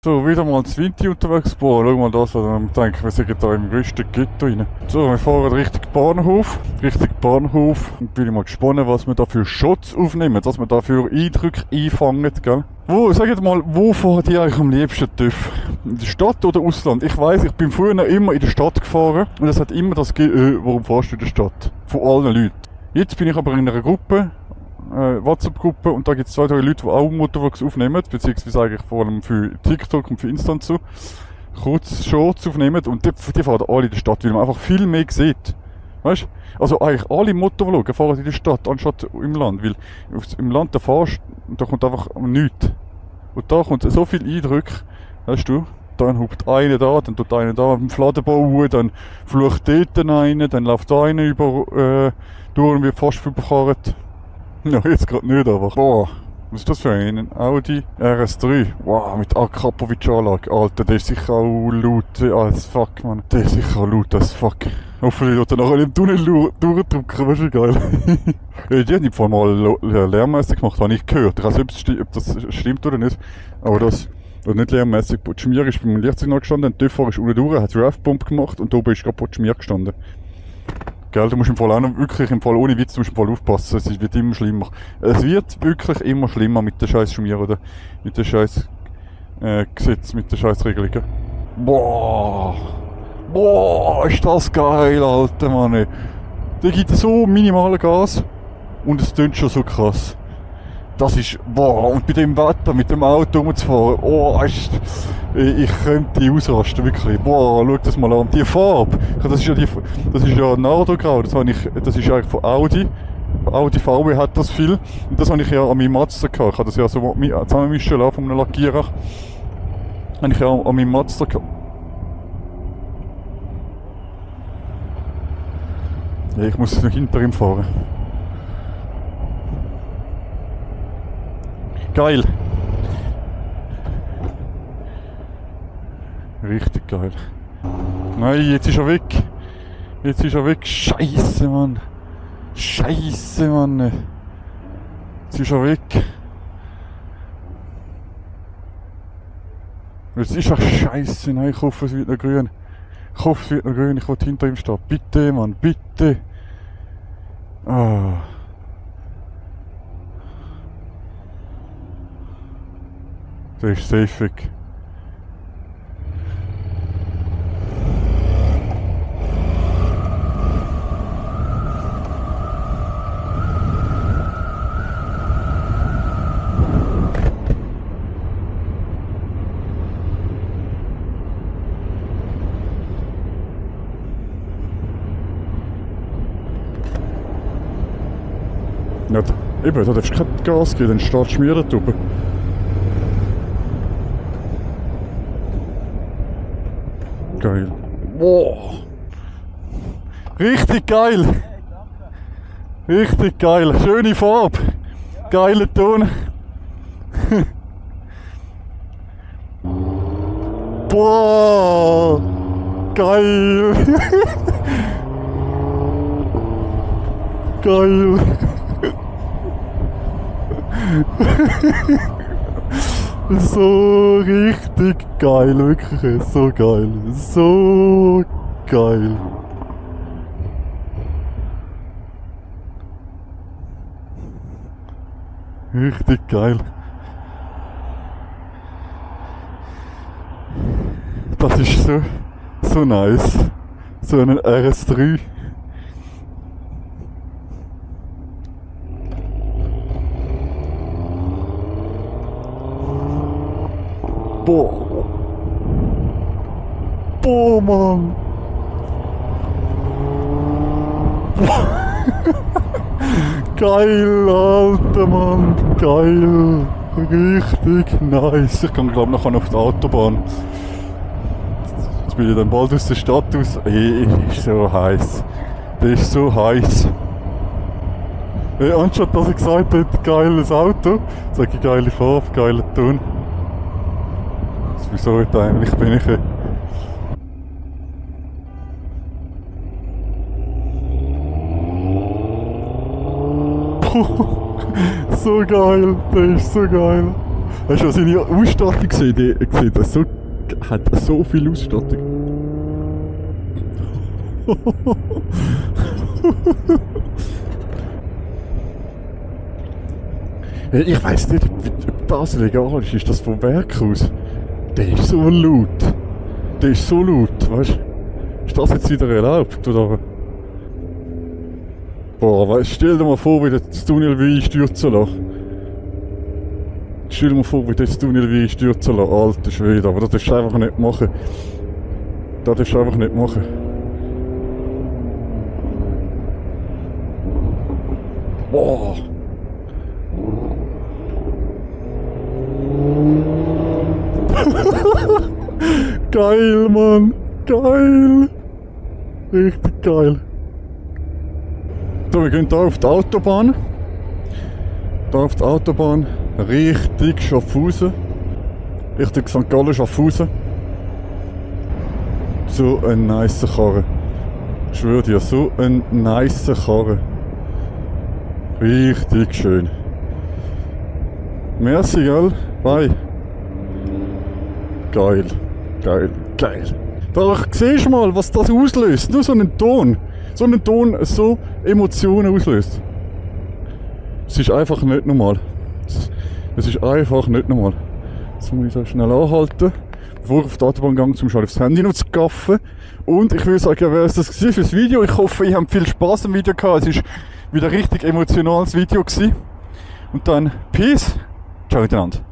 So, wieder mal das Winti unterwegs. Boah, schau mal das, also ich denke, wir sind da im größten Ghetto rein. So, wir fahren Richtung Bahnhof. Und bin ich mal gespannt, was wir da für Shots aufnehmen, dass wir da für Eindrücke einfangen, gell? Sagt mal, wo fahrt ihr eigentlich am liebsten TÜV? In der Stadt oder Ausland? Ich weiss, ich bin früher immer in der Stadt gefahren und es hat immer das warum fährst du in der Stadt? Von allen Leuten. Jetzt bin ich aber in einer Gruppe, WhatsApp-Gruppe, und da gibt es 2, 3 Leute, die auch Motovlogs aufnehmen, beziehungsweise eigentlich vor allem für TikTok und für Insta und so, kurz Shorts aufnehmen, und die fahren alle in der Stadt, weil man einfach viel mehr sieht. Weißt du? Also eigentlich alle Motovlogger fahren in der Stadt, anstatt im Land, weil im Land da fahrst und da kommt einfach nichts. Und da kommt so viel Eindruck, weißt du? Dann hupt einer da, dann tut einer da im Fladen bauen, dann flucht dort einer, dann läuft da einer über durch und wird fast überkarrt. Ja, jetzt gerade nicht, aber. Boah, was ist das für ein Audi RS3? Wow, mit Akapovic-Anlage. Alter, der ist sicher auch laut als fuck, man. Der ist sicher auch laut als fuck. Hoffentlich wird er nachher im Tunnel durchdrücken, weißt du, geil. Ja, die haben im Fall mal lehrmässig gemacht, habe ich gehört. Ich weiß nicht, ob das stimmt oder nicht. Aber das, oder nicht lehrmässig. Potschmier ist beim Lichtsignal gestanden, der TÜV ist unten durch, hat Rafbomb gemacht und oben ist gerade Potschmier gestanden. Gell, du musst im Fall auch noch wirklich, im Fall ohne Witz, du musst im Fall aufpassen, es wird immer schlimmer. Es wird wirklich immer schlimmer mit der scheiß Schmier oder mit der scheiß Gesetz, mit der scheiß Regelungen. Boah, ist das geil, Alter, Mann, ey. Der gibt so minimale Gas und es tönt schon so krass. Das ist, boah, und bei dem Wetter mit dem Auto rumzufahren, oh, ich könnte ausrasten, wirklich. Boah, schau das mal an. Die Farbe, das ist ja Nardo-Grau, das ist eigentlich von Audi. Audi VW hat das viel. Und das habe ich ja an meinem Mazda gehabt. Ich habe das ja so zusammenmischen lassen von einem Lackierer. Habe ich ja an meinem Mazda gehabt. Ja, ich muss noch hinter ihm fahren. Geil. Richtig geil. Nein, jetzt ist er weg. Scheiße, Mann. Jetzt ist er weg. Jetzt ist er scheiße. Nein, ich hoffe, es wird noch grün. Ich will hinter ihm stehen. Bitte, Mann, bitte. Ah. Der ist safe weg. Ja, eben, da darfst du kein Gas geben, dann steht Schmieren drüber. Geil. Boah. Richtig geil. Richtig geil. Schöne Farbe. Geiler Ton. Boah. Geil. Geil. So richtig geil, wirklich, so geil, so geil. Richtig geil. Das ist so nice. So ein RS3. Boah, Mann. Geil, Alter, Mann. Geil. Richtig nice. Ich kann glaube nachher auf die Autobahn. Jetzt bin ich dann bald aus der Stadt raus. Ey, ist so heiß. Der ist so heiß. Hey, anstatt dass ich gesagt hätte, geiles Auto, sage ich geile Farbe, geiler Ton. Wieso heute eigentlich bin ich hier? So geil, der ist so geil. Weißt du, seine Ausstattung sieht, hat so viel Ausstattung. Ich weiss nicht, ob das legal ist. Ist das vom Werk aus? Der ist so laut. Der ist so laut, weißt du? Ist das jetzt wieder erlaubt, oder? Boah, weißt, stell dir mal vor, wie das Tunnel wie stürzen lassen. Stell dir mal vor, wie das Tunnel wie stürzen lassen. Alter Schwede, aber das darfst du einfach nicht machen. Das darfst du einfach nicht machen. Boah. Geil, Mann. Geil. Richtig geil. So, wir gehen hier auf die Autobahn. Hier auf die Autobahn. Richtig Schaffhausen. Richtig St. Gallen Schaffhausen. So ein nice Karre. Ich schwöre dir, so ein nice Karre. Richtig schön. Merci, gell? Bye. Geil. Geil. Geil. Da siehst du mal, was das auslöst. Nur so einen Ton. So einen Ton so Emotionen auslöst. Es ist einfach nicht normal. Es ist einfach nicht normal. Jetzt muss ich da schnell anhalten, bevor ich auf die Autobahn gehe, um schon aufs Handy noch zu gaffen. Und ich würde sagen, wer ist das für das Video? Ich hoffe, ihr habt viel Spaß im Video gehabt. Es war wieder ein richtig emotionales Video gewesen. Und dann Peace. Ciao miteinander.